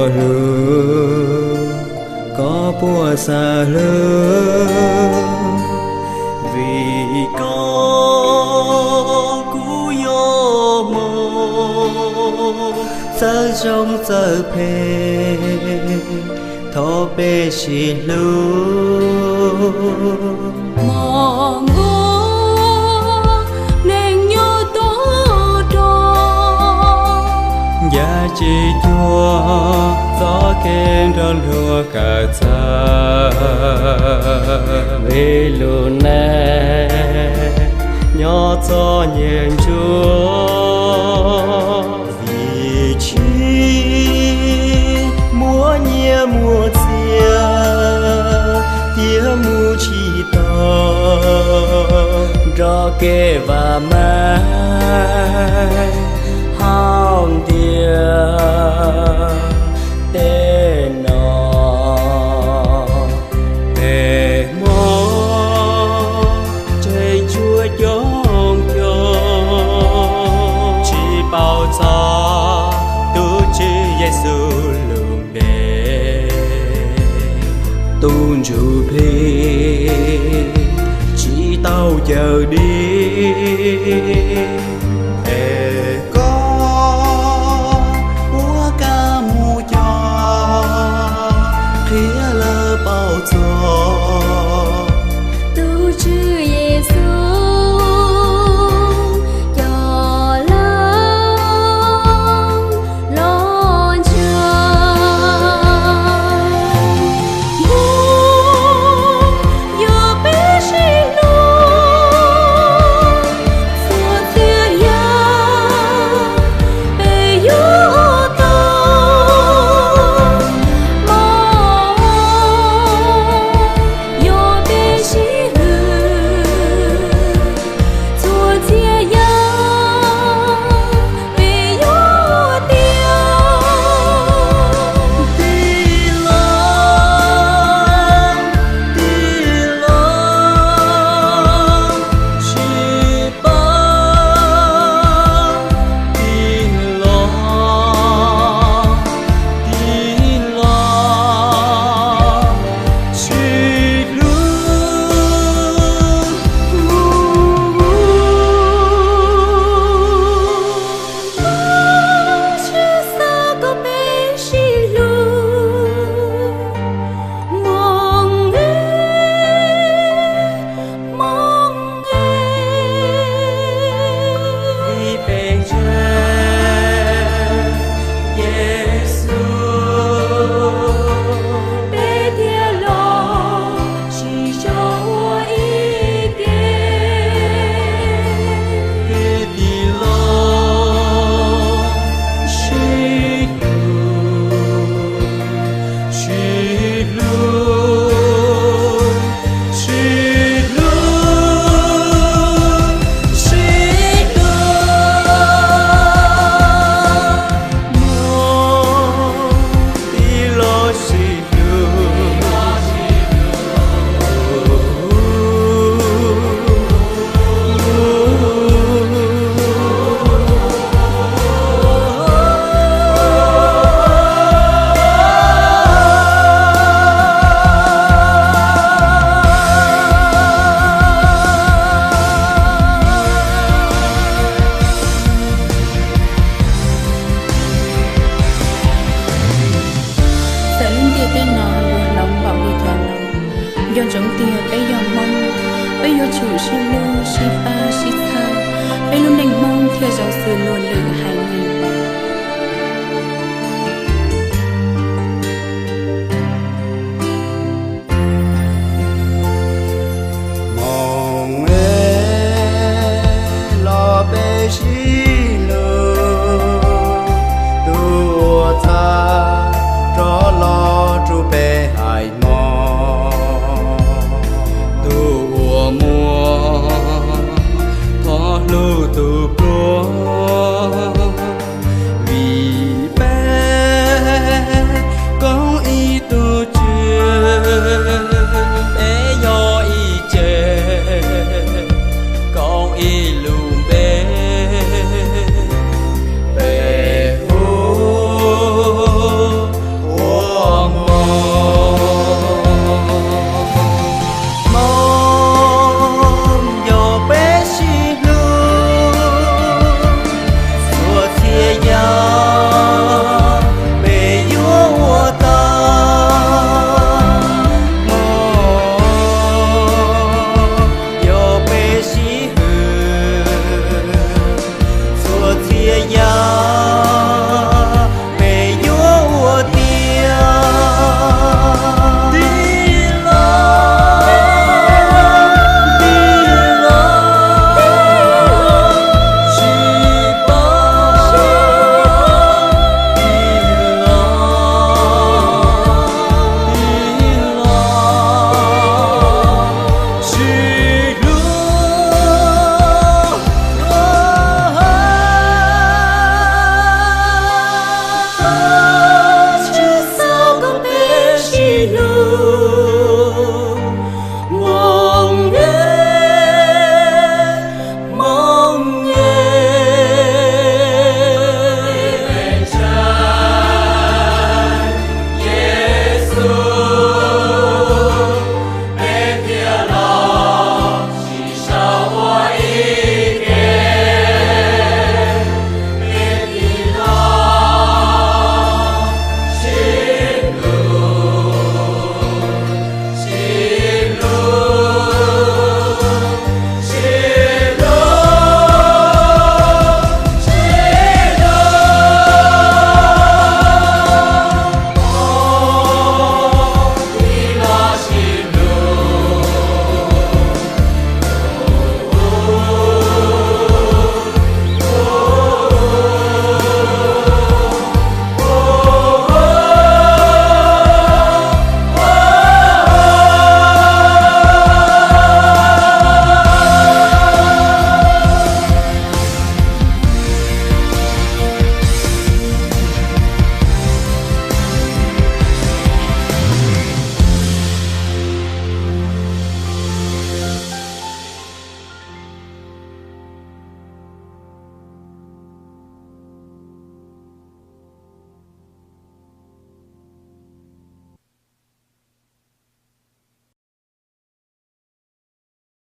Hlub, koj puas xav hlub? Vim koj kuv yuav mus, txawj zoo txawj phem, thov peb sib hlub. Mos Nkuaj neeg nyob tuaj rau, ncaj tsis cuag txoj kev nrog luag kawm txawj. Vim lub neej nyob txom nyem ntsuav, vim tsis muaj nyiaj muaj txiag thiab mus tsis tau nrog kev vam meej haus ntiag tej no. Peb Hmoob tseem tshuav coob coob tsis paub txog tus Tswv Yexus lub npe. Tus ntsuj plig tsis tau cawm dim, es koj puas kam mus coj qhia lawv paub txog tus Tswv Yexus coj lawv los ntseeg. Mus, yog peb sib hlub, txhua txhia yam peb yuav tau. Mos, yog peb sib hlub, txhua txhia yam peb yuav tiav. Tij laug, tij laug, sib pab, tij laug, tij laug, sib hlub. Tsis xav kom peb sib hlub, Hmoob, Hmoob, vim peb ntseeg Yexus, peb thiaj los sib sau ua ib ke. Peb tij laug, sib hlub, sib hlub, sib hlub, sib hlub. Tij laug, sib hlub. Txawm lub ntiaj teb no yuav hloov npaum li cas los, nco ntsoov tias peb yog Hmoob, peb yuav tsum sib hlub, sib pab, sib txhawb, peb lub neej Hmoob thiaj zoo xws luag lwm haiv neeg.